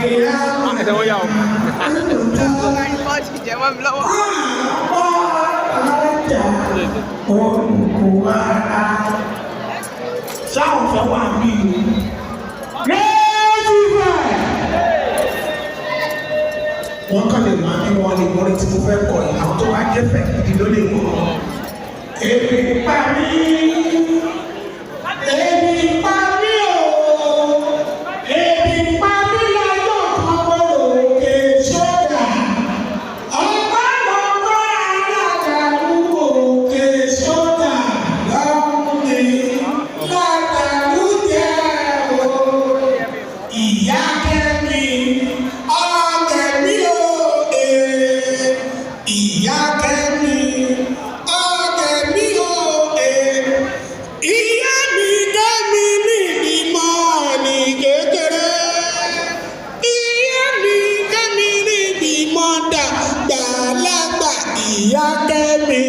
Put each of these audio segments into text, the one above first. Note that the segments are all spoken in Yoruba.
Ẹsẹ̀ wọ́n yà o. Wọ́n ti jẹ́ mọ́ mi lọ́wọ́. Sáwọn fẹ́ wà bí wọ́n kàn lè máa ní wọn lè mọ́rin tí mo fẹ́ kọ yìí. Àwọn tó bá jẹ́ fẹ́ gidi ló lè mọ̀. Ebi pa mí, ebi pa mí o, ebi pa mí lọ́jọ́ kan mo rò òkè sódà. Ọ̀pọ̀lọpọ̀ alágàlú òkè sódà lọ́mú mi lágàlú jẹ́ o. Ìyá kẹ́mi ọ̀gẹ̀ mi ò ee. Ìyá kẹ́mi ọ̀gẹ̀ mi ò ee. Ìyá mi kẹ́mi níbi mọ́ ní kékeré. Ìyá mi kẹ́mi níbi mọ́ dàgbàlagbà. Ìyá kẹ́mi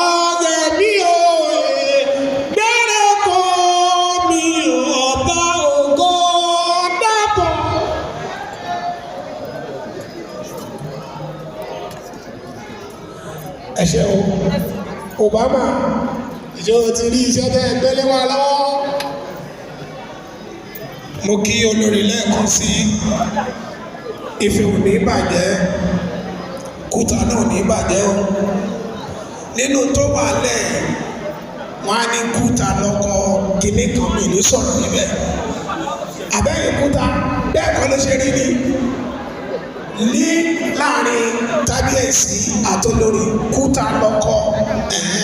ọ̀gẹ̀ mi ò ee. Gbẹ́rẹ́ kọ́ mi ọba ògo dàbọ̀. Ẹ ṣé o, Obama, ìjọ ti rí iṣẹ́ tẹ́ ẹ gbélé wa lọ́wọ́. Mo kí olórí lẹ́ẹ̀kan sí. Ìfẹ́ ò ní bàjẹ́, Kúta náà ò ní bàjẹ́ o. Nínú tó wà lẹ̀, wọ́n á ní Kúta lọ́kọ kinní kan, mi ní sọ̀rọ̀ níbẹ̀. Àbẹ́yìn Kúta bẹ́ẹ̀ kọ́ ló ṣe rí ni ní láàrin kábíyèsí àtolórí Kúta lọ́kọ ẹ̀hẹ́n.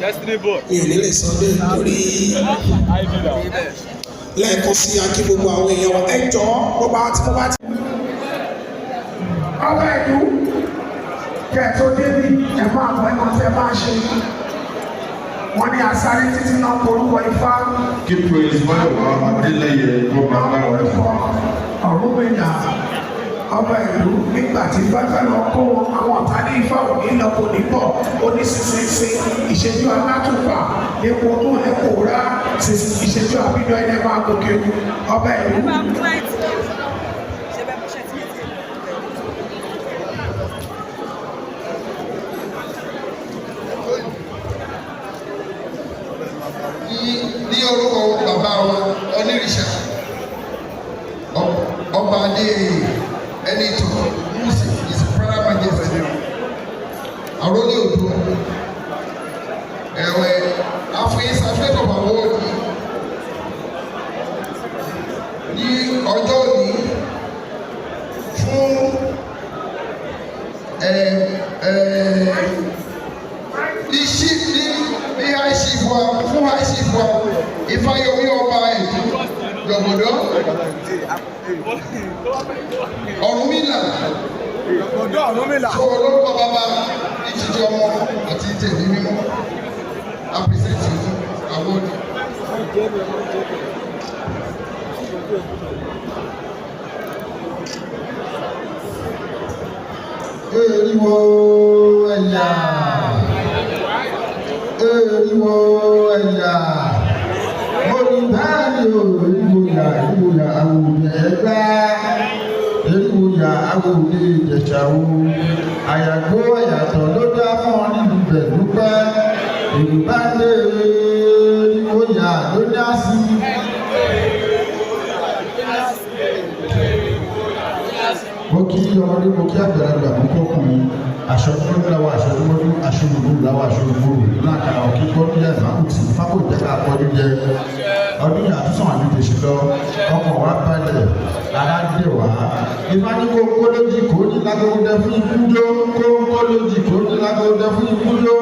Destiny boy. Mi ò ní lè sọ bẹ́ẹ̀ torí lẹ́ẹ̀kan sí akí gbogbo àwọn èèyàn wa. Ẹ jọ̀ọ́, gbogbo àwọn tí mo bá ti. Ọba ìlú kẹtó débi ẹ máa bọ ẹ̀kọ́ tẹ máa ṣe. Wọ́n ní asáré títí náà porúkọ Ifá. Kí Praise Mayowa Adeleye kó máa bá wa Orúkọ Ọ̀rúnmìlà, ọba ìlú, nígbà tí Ifá fẹ́ lọ kó wọn, àwọn ọ̀tá ní Ifá ò ní lọ, kò ní bọ̀. Ó ní sísinsin ìṣẹ́jú alátùpà epo tó ẹ kò rá ìṣẹ́jú àbídọ́ ẹni ẹ máa gòkè ọba ìlú. Ní orúkọ bàbá wa onírìṣà, Ọba Adéyẹyè Ẹnìtàn Ògúnwùsì, His Imperial Majesty, Àrólé Oòduà, ẹ̀wẹ̀ àfihàn certificate of award ní ọjọ́ òní fún ẹ ẹ iṣi ní high chief wa, fún high chief wa Ifáyọmí, ọba ìlú Jọ̀bọ̀dọ̀ Ọ̀rúnmìlà. Ọ̀dọ́ Ọ̀rúnmìlà. Tó olórúkọ bàbá ní títí ọmọ àti tẹ̀mí mímọ́ appreciate award. Eriwo ẹ̀yà, eriwo ẹ̀yà, mo ní báyìí o. Eriwo yà, eriwo yà, àwọn òde ẹgbẹ́, eriwo yà, àwọn òde Ìjẹ̀ṣà o. Àyàgbó àyàtọ̀ ló dá fún ọ nílùú bẹ̀lúpẹ́ èrò bá dé. Eriwo yà ló dá sí. Mo kí ọmọdé, mo kí àgbàlagbà, mo kí ọkùnrin. Aṣọ dúdú làwọn aṣọ dúdú, aṣọ òwúrò làwọn aṣọ òwúrò nínú àkàrà òkè gbọ́dún yẹ ìfàkùtì ìfàkùtì jẹ́ ká pọ́jú jẹ ọdún yìí. Àtúnṣe àti tèṣí lọ, ọkàn wa balẹ̀, ara dè wá. Ifá ní kónkó lójì kó ní lágbóńdé fún ikúdó, kónkó lójì kó ní lágbóńdé fún ikúdó,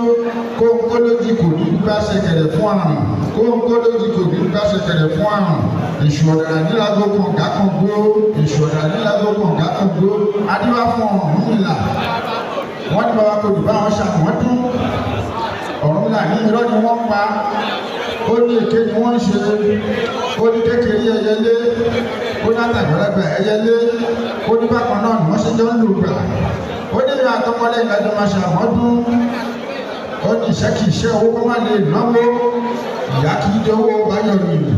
kónkó lójì kò ní gbá ṣẹ̀kẹ̀rẹ̀ fún àrùn, kónkó lójì kò ní gbá ṣẹ̀kẹ̀rẹ̀ fún àrùn. Èṣù ọ̀dàrà nílágbó kànga kan gbó, èṣù ọ̀dàrà nílágbó kànga kan gbó, adíwá fún Ọ̀rúnmìlà. Wọ́n ní bàbá kò dùn báwọn ṣàmọ́dún. Ọ̀rúnmìlà ní irọ́ ni wọ́n pa, ó ní èké ni wọ́n ń ṣe. Ó ní kékeré ẹyẹlé, ó ní àtàgbàlagbà ẹyẹlé, ó ní bákan náà ni wọ́n ṣe jọ ń lò gbà. Ó ní ìyá àtọmọlẹ́ ìlàjọ máa ṣàmọ́dún. Ó ní ìṣẹ́ kì í ṣe owó kó má lè náwó, ìyá kì í jẹ owó báyọ̀ nìyí.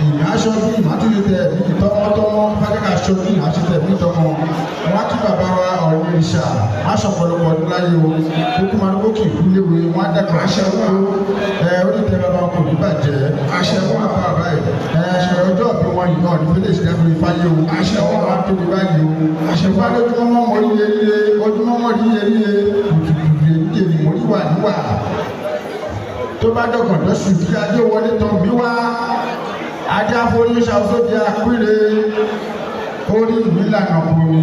Ìyá aṣọ bí ìmọ̀tútù tẹ̀ ní tọmọtọmọ fákẹ́kẹ́ aṣọ. Aṣojú àṣetẹ̀ nítọmọ wọn á kí bàbá wa ọ̀rẹ́ ìṣà aṣọ ọ̀pọ̀lọpọ̀ ọdún láyé o. Kókó máa lóko kì í kú léwe, wọn á dàgbà Àṣẹ wà. Ẹ orí tẹ bàbá wọn kò ní bàjẹ́. Àṣẹ wà. Wọn bá bàbá yìí ẹ ọjọ́ òbí wọn yìí náà ní fẹlẹ ìṣẹ́gun ifáyé o. Àṣẹ wà. Wọn á tóbi báyìí o. Àṣẹ wà. Ìfá lójúmọ́mọ́ mọ́ ríye ríye, ojúmọ́mọ́ ríye ríye, kùtùkùtù èyí mò ń wà níwà tó bá dọ̀gàn lọ́sù kí adé wọlé tán mi wá, ajá forí ṣàṣọ́jà péré, orí mi lànà kò ní,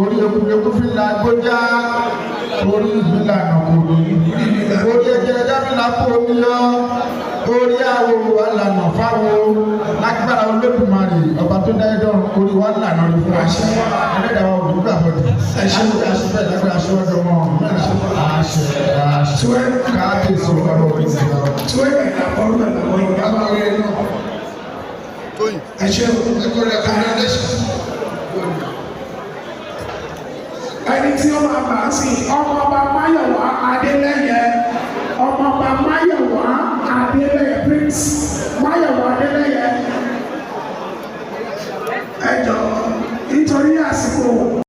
orí ekuleku fi la gbójá, orí mi lànà kò ní, orí ẹjẹ ẹjá mi là kó mi yọ, orí àwo wa lànà fáwo lágbára Olódùmarè ọba tó dá ẹdọrùn, orí wa lànà rí fún wa, ẹlẹ́dàá wa ò ní gbà bọ̀dì àṣẹ àṣẹ lágbára aṣíwájú ọmọ àṣẹ àṣẹ káàkiri ọ̀rọ̀ ìgbà. Tí wọ́n yẹ ọ̀rọ̀ náà lọ́wọ́ yìí. Tóyìn. Ẹ ṣé o. Ẹ kọ́ rẹ̀ congratulations. Ẹni tí ó máa bà á sí ọmọ